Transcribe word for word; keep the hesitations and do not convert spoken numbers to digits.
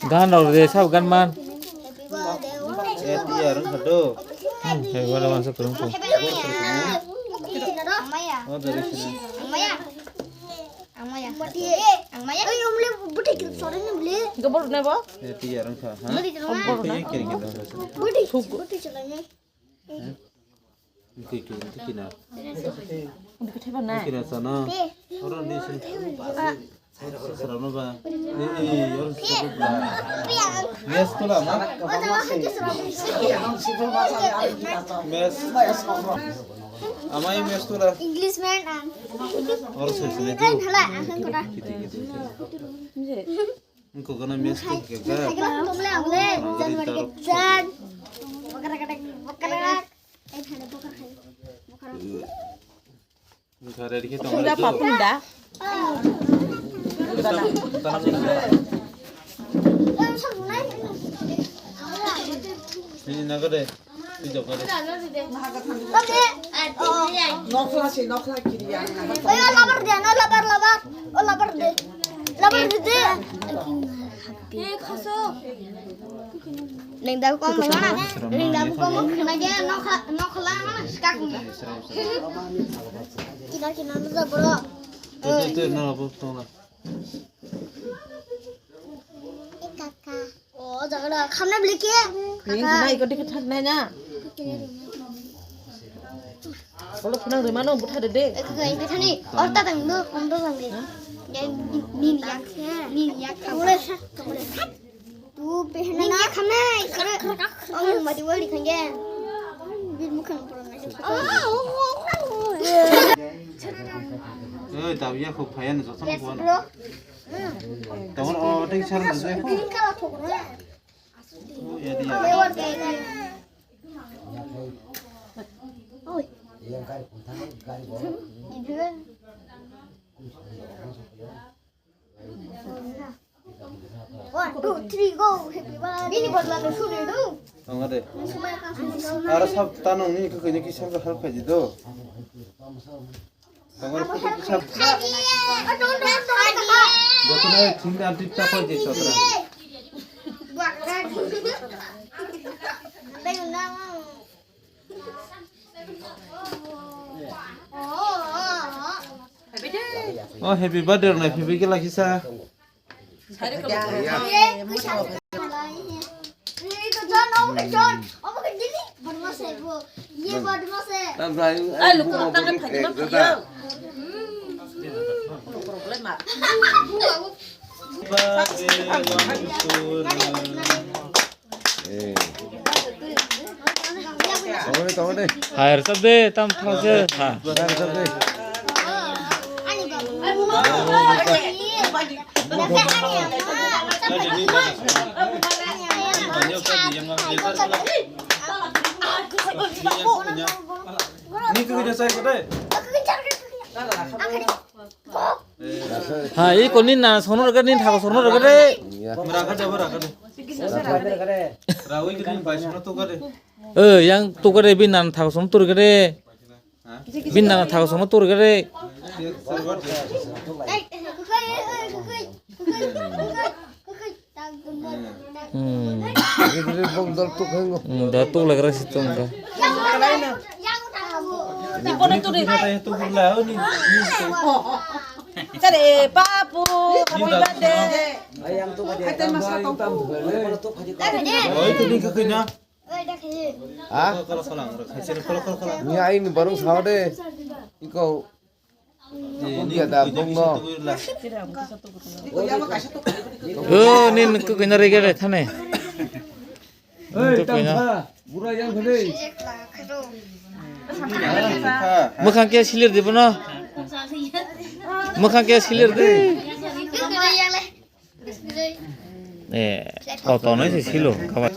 Gan rok de sab gan man. Eh, tiya rang kha do. Hmm, he wala wansa kurung ko. Oh, dari sini. Ang maya. Ang maya. Ang maya. Ang maya. Ay, umle buti kiri sore ni beli. Gabor ne bo? Eh, tiya rang kha, ha? Gabor ne. Kiri kiri. Buti, buti chalai ni. Kiri kiri, kiri na. Buti kiri na. Kiri sana. Orang di sini. Srano ba. Eh, eh, yor srano ba. Mes tu la ma. Mes. Amai mes tu la. Englishman ang. Or se se tu. Kan hala ang kan kota. Kiti kiti. Engko gana mes tu ke ga. Hai gela tumle angle. Jan mari ke jan. Bokara kata bokara. Eh, hana bokara khai. Bokara. Punda, papunda. Ini naga deh. Ini jok deh. Nokla sih, nokla kiri ya. Ayo, labar deh, no, labar, labar. Oh, labar deh. Labar deh. Lengda ko mo na. Lengda ko mo khna ge no kha no khla na skak ni. Kina kina no da bro. Tu tu tu no bo tong la. Kaka. O jaga da khamna bli ke. Ni na iko dik thak na na. Olo phunang rima no butha de de. Kaka iko thani orta tang no kondo tang de. Ni ni yak ni yak. Tu pehna na khamnai. Ang mati wali khangge. Bir mukhang pura na. Oi, tabiya khok phaya ni jotong kuan. Tawon o thik sar na je. Ini kala thok na. O ya dia. Oi. One, two, three, go. Happy birthday. Bini bodla no suri do. Tong de. Aro sab tano ni ko ko ni ki sab hal khaji do. Tong de ko ki sab. Dokna thing dan tip ta ko je sotra. Oh, happy birthday rok nai phaibai khe lakisa. Birthday, Mansur. Tongde, tongde. Hai, rwchap de, tam thang se. Ha. Hai, rwchap de. Ni tu kena sai kau deh. Ha, i koni na sono rega ni thago sono rega de. Mera ka jabo rega de. Rawi kini bai sono tu ka de. Eh, yang tu ka de bi nan thago sono tu rega de. Ha? Bi nan thago sono tu rega de. Server de. Hmm. Ini beri bom dal tuk hengo. Hmm, dal tuk lagi rasa tu enggak. Ini tu ni. Sare, papu, happy birthday. Ayam tu ka dia. Ayam tu ka dia. Oh, itu ni kakaknya. Ha? Ni aini barung sao de. Iko. Bung ya da, bung no. Oh, nin ko kena rega de thane. Ei, tam kha, bura yang khade. Mwkhang khe silir di bono. Mwkhang khe silir di. Eh, koto noi se silo, kaba.